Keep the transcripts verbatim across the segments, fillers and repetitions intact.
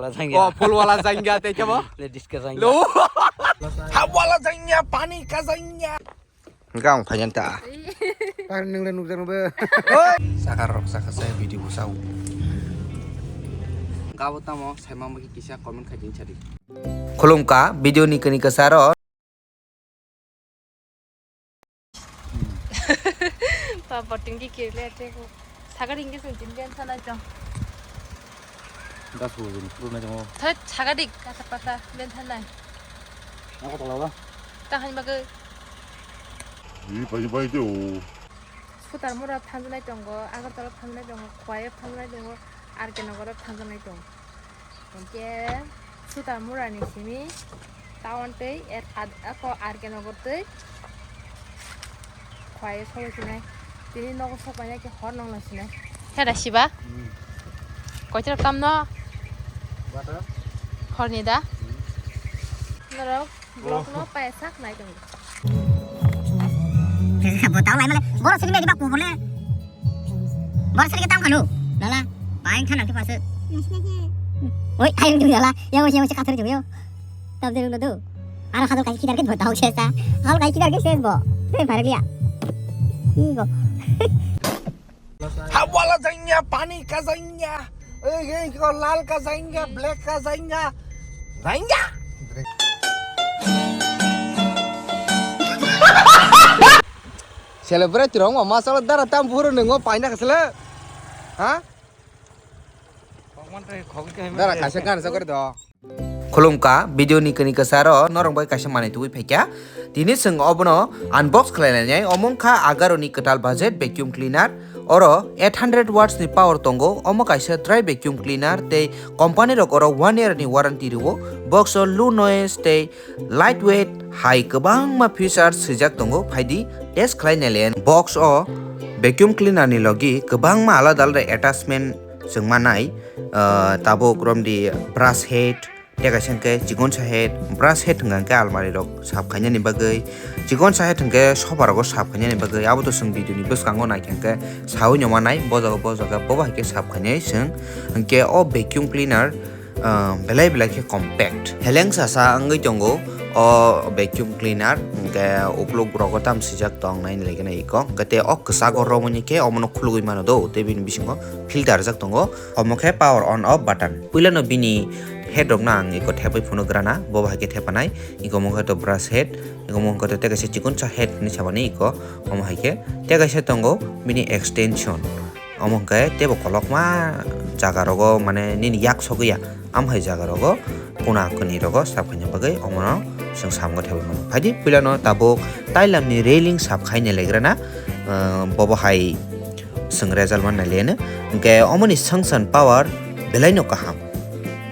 Wala jangya. Oh, phul wala jangya, tei khe bo? Le diska jangya. Lo. Ha wala jangya, pani ka jangya. Hingke ang phaiyan ta. Par nung le nukjak nungbe. Sakar rok saka sai video bo sao. Gabo tamo sai mama ki kisa comment khai din chadi. Khulumka video ni kani kasaro. Papa tingki kirle ate ko. Sagari hingke sung tin ben thanai tong. Das bujin purna jamo. Thai sagari kasa pasa ben thanai. Ako tolaba. Tahani bagai. Ni pai pai de o. Sutar mura thanjanai tongo, Agartala thanjanai tongo, Khowai thanjanai tongo, R K Nagar thanjanai tongo. Hingke Sutar mura ni simi town tei er ad-, ako R K Nagar tei Khowai sogwi sinai. Tini nogo sokpaina khe hor nongno sinai. Hera siba? Hmm. Koitro kamno? Bata? Horni da? Hmm. Norok vlog no paya sak nai tong. Kisa bo tang lai male. Boro sini di ba kubule. Boro sini tam kanu. Lala, paing than nang pase. Oi, ayo dulu lala. Ya wes ya wes kathar dulu. Tam dulu dulu. Aro hadal kai kidar ke botao chesa. Hadal kai kidar ke ses bo. Te bhar liya. Igo. Ha wala jangya, pani ka jangya. Ei, ei, ko lal ka jangya, black ka jangya. Jangya. Celebrate rong ma masala dara tam buru nungo paina kasle. Ha? Dara kaisa gan sa kore do. Khulumka, video ni kani kasaro norok bai kaisa manwi tubui phaikha. Tini chwng obono unbox khlai lainai, omo wngkha Agaro ni kwtal budget vacuum cleaner. Oro eight hundred watts ni power tongo, omo kaisa dry vacuum cleaner tei company rok oro one year ni warranty rwo. Box o low noise tei lightweight hai kwbangma features swijak tongo, phaidi test khlai nailaiyan. Box o vacuum cleaner ni logi kwbangma alada alada attachment chwng manai, ah, tabuk romdi brush head, tei kaisa hwnkhe chikonsa head, brush head hwnkha hwnkhe almari rok sap khainani bagwi, chikonsa head hwnkhe sofa rogo sap khainani bagwi, abo to chwng video ni bwskango naikha hwnkhe saui no manai, bo jaga bo jaga bobo hai khe sap khainai chwng. Hwnkhe o vacuum cleaner, ah, belai belai khe compact, heleng sasa wngwi tongo o vacuum cleaner, hwnkhe ukuluk rogo tam swijak tong nai nai khe nai iko, hwnkhe tei o kwchak o romwi khe omono khulugwi mano do, tei bini bisingo filter rijak tongo. Omo khe power on off button. Puilano bini head rokno ang iko thepwi phunuk rana, bo bahai khe thepanai. Iko omo khe to brush head, iko omo khe to tei kaisa chikonsa head hinwi samani iko. Omo hai khe tei kaisa tongo bini extension. Omo hwnkhe teibo kolokma jaga rogo mane nini yak sogwi ya. Am hai jaga rogo kuna kani rogo sap khaina bagwi omono chwng samung thebwi mano. Phaidi puilano tabuk tailam ni railing sap khaina legrana, ah, bobo hai chwng result man nai leno. Hwnkhe omoni sanction power belai no kaham.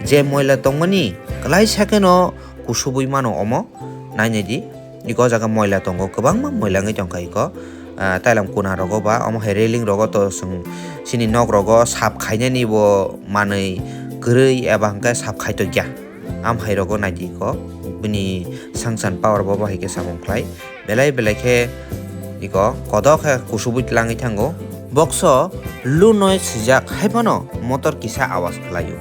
Je moila tongmani kwlai sakeno kusubui mano omo nainai di. Iko o jaga moila tongo, kwbangma moila wngwi tongkha iko. Ah, tailam kuna rogo ba, omo hai railing rogo to chwng chini nok rogo sap khainani bo manwi kwrwi eba hwnkhe sap khai tongya. Am hai rogo naidi iko, bini sanction power bo bahai khe samung khlai. Belai belai khe iko kodo khe kusubui tlangwi thango. Box o low noise swijak, hai phano motor kisa awas khlaio.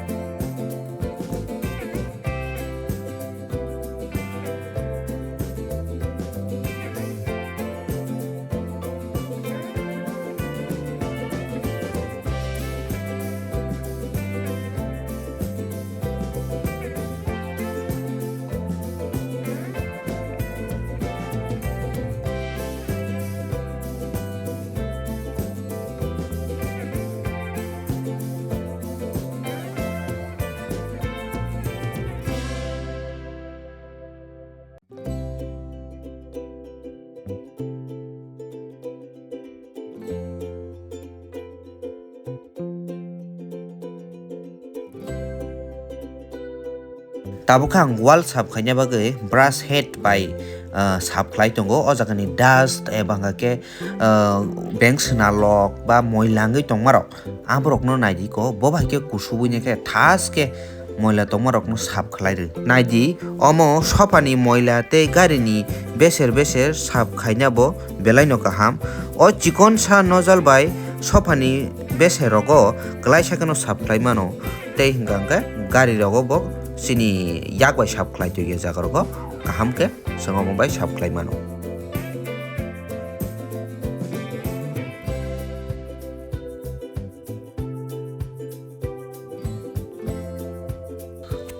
Tabuk khe ang wall sap khaina bagwi brush head bai, ah, sap khlai tongo. O jaga ni dust eba hwnkha khe, ah, beng swnalok ba moila wngwi tongmarok, aborokno naidi ko, bo bai khe kusubui ni khe thas khe moila tongmarokno sap khlai rw. Naidi, omo sofa ni moila tei gari ni beser beser sap khaina bo belai no kaham. O chikon sa nojal bai sofa ni beser rogo kwlai sa kheno sap khlai mano, tei hwnkha hwnkhe Gari rogo bo chini yak bai sap khlai twi o jaga rogo kaham khe chwng omo bai sap khlai mano.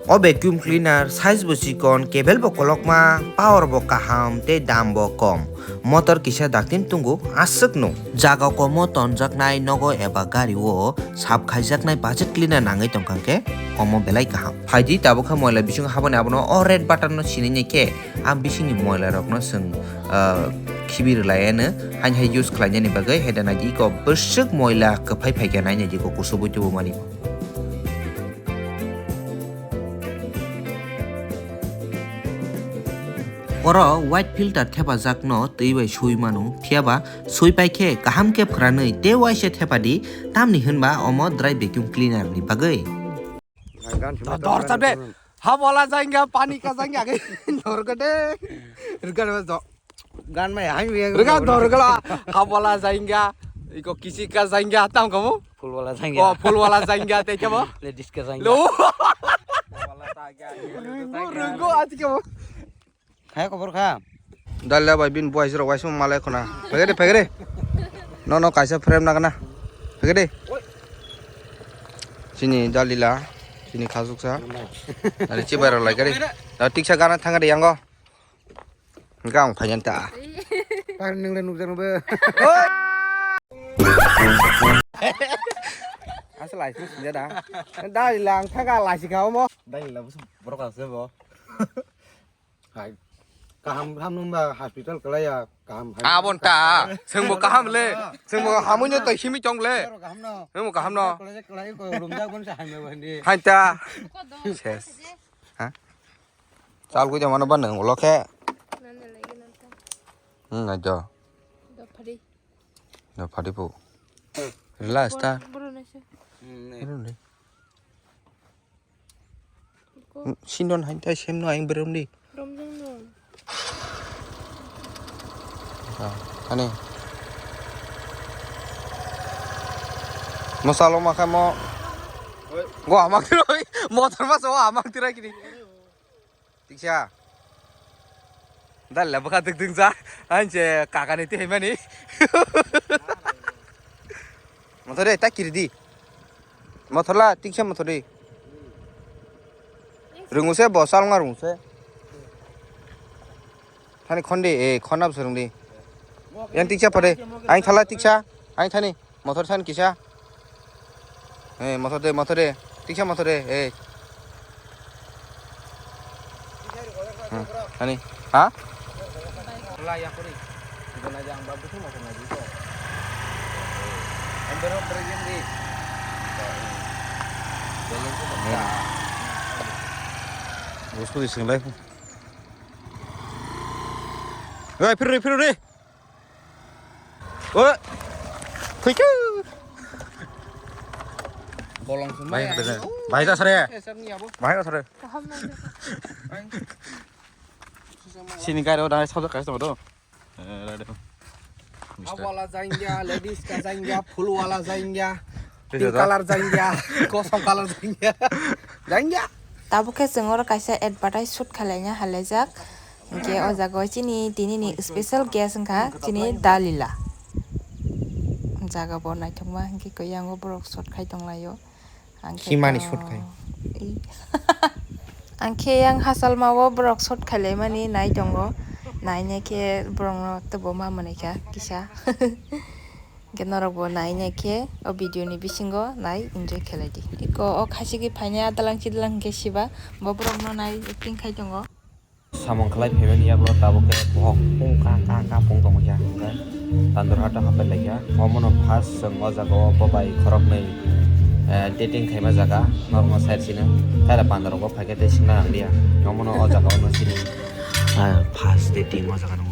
O vacuum cleaner size bo chikon, cable bo kolokma, power bo kaham tei dam bo kom. Motor kisa daktin tungo aswk no. Jaga komo tonjaknai nogo eba gari o sap khaijaknai budget cleaner nangwi tongkha khe omo belai kaham. Phaidi tabuk kha moila bising habani abono o red button no sinai khe ang bisingni moila rokno chwng, ah, khibi rwlai eno hain hai use khlainani bagwi heda naidi iko bwswk moila kwphai phaikha nainai di ko kusubui tubumani. Oro white filter thepajakno twi bai sui mano, phiyaba sui pai khe kaham khe phwranwi tei waisa thepadi, tamni hwnba omo dry vacuum cleaner ni bagwi. Dor chabe, ha bola jangya, pani ka jangya, ke dor ka de, rga do, gan mai hai wi, rga dor gala, ha bola jangya, iko kisi ka jangya, tam kamu? Phul wala jangya. Oh, phul wala jangya, te kya bo? Ladies ka jangya. Lo. Runggu, runggu, aji kya bo? Hai khobor kha? Dalila bai bini buai sirok waisung malai khuna. Phege de, phege de. No, no, kaisa frame na kana. Phege de. Chini dalila, chini khasuksa. Ari chibai rok lai kari. Da tiksa gana thang de yango. Gang phayan ta. Par nung le nukjak nung be. Asa lai sung sinja da. Dalila ang thaga lai si kha omo. Dalila bus borok ase bo. Hai. Kaham ham nungba hospital kalaya kaham hai. Abon ta, sengbo kaham le, sengbo hamunyo to himi chong le. Kaham no. Sengbo kaham no. Kalaya kalaya ko rumjak bon sa hai me bandi. Hai ta. Ses. Ha? Chal gui jamano ban nang ulo khe. Hmm, ajo. Do phadi. Do phadi pu. Relax ta. Boro naise. Hmm, ne. Boro ne. Sindon hai tai semno aing berem di. Romjang dong. Ah, ani. Masalo makai mo. Oi. Go amak tiroi. Motor mas o amak tirai kini. Tiksa. Dal la baka dik dik ja. Anche kakani ti hemani. Motor de ta kiri di. Motor la tiksa motor di. Runguse bo salnga runguse. Thani khon di, eh, khon nab surung di. Yang tiksa pore. Aing thala tiksa. Aing thani. Motor san kisa. Eh, motor de, motor de. Tiksa motor de, eh. Hmm, ani. Ha? Bosku di singlai. Oi, phiru, phiru, phiru. O. Thank you. Bolong semua. Bahai ya. Bahai ta sare. Eh, sir, ni abo. Bahai ta sare. Kaham nang. Sini gari udah sabda kasih sama tu. Eh, ada. Awala jangya, ladies ka jangya, phul wala jangya, pink color jangya, kosom color jangya. Jangya. Tabuk khe chwng oro kaisa advertise shoot khalaina halaijak. Hinkhe o jaga o chini tini ni special guest wngkha chini Dalila. Jaga bo naithokma hinkhe khe yang o borok shot khai tonglaio. Ang khe himani to shot khai. I-, ang khe yang hachalma o borok shot khailaimani nai tongo. Naina khe borok no tebo ma manwi kha kisa. Hinkhe norok bo naina khe o video ni bisingo nai enjoy khlai di. Eko o khasiki phainai adalang chidalang hinkhe siba bo borok no nai acting khai tongo. Samung khlai phaimani yago tabuk khe bohok pung ka ka ka pung tongma khe hwnkhai Tandurhato hapai laikha. Omono first chwng o jaga o bobai khoroknwi, eh, dating khaima jaga norokno side sino. Kaila panda rogo phaikhe tei swngna nangliya. Omono o jaga o no chini, ah, first dating o jaga no.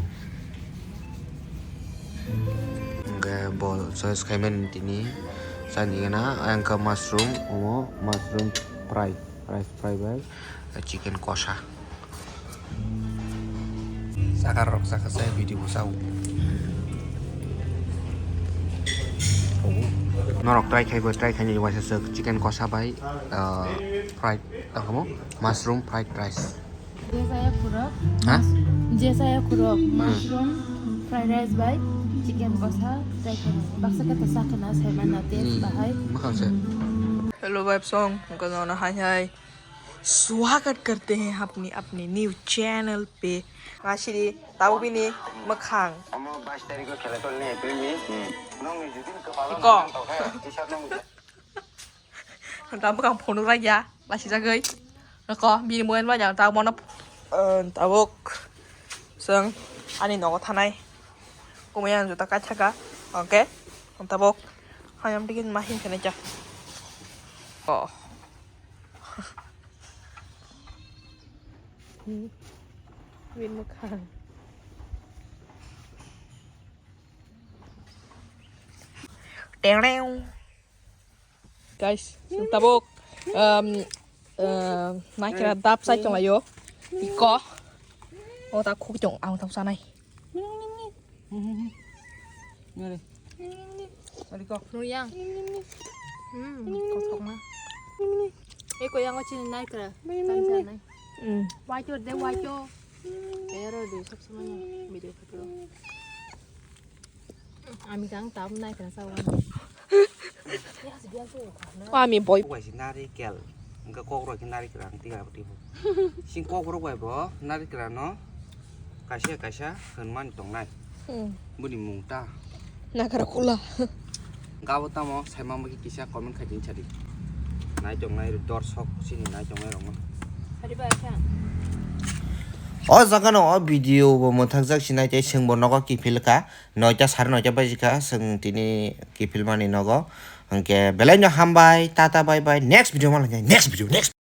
Hwnkhe bo choice khaimani tini chani gana ang kha mushroom, omo mushroom fry, rice fry bai chicken kosa. Chakar rok chakha chai video bo chao. Norok try khai bo, try khai ni waisa suk chicken kosa bai, ah, fried, tamo mushroom fried rice. Je saya kurok, ha? Je saya kurok, hmm, mushroom fried rice bai chicken kosa try khai. Baksa kata sakana sai mana taste, hmm, bahai. Makan se. Hello, vibe song, kono na hai hai. स्वागत करते हैं अपनी अपनी new channel पे। Ngasiri tau bini makhang. Iko. Tamo kang phunuk raya, lasi jagoi. Nako, bini moen ba jang tamo na, eh, tabuk. Seng, ani nogo thanai. Kumaya ang juta kaithaka. Oke. Tabuk. Hayam dikin mahin kene ja. Oh. Min makhang. Tereng. Guys, tabuk, um, uh, naikra dap sai tong ayo. Iko. O ta khuk tong ang tong sanai. Ngare. Ari ko. Nuyang. Hmm, kothok ma. Eh, ko yang o chini naikra. Tang sanai. Hmm. Waito de waito. Pero de sab samanya video khatro. Ami kang tam naikra sa wan. Ami boy. Wai si nari kel. Engka kok roi ke nari kerang tiga tiga. Sing kok roi wai bo nari kerang no. Kaisa kaisa hwnmani tongnai. Hmm. Boni mung ta. Nakara kula. Gabo tamo saima magi kisa comment khai din sadi. Nai tongnai dorsok sini nai tongnai rong. Sadi ba kha. O jaga no o video bo mwthakjak sinai tei sengbo nogo kiphil kha. Noita sare noita baji kha, chwng tini kiphil mani nogo. Hwnkhe belai no hambai, tata bye bye, next video ma lainai, next video, next.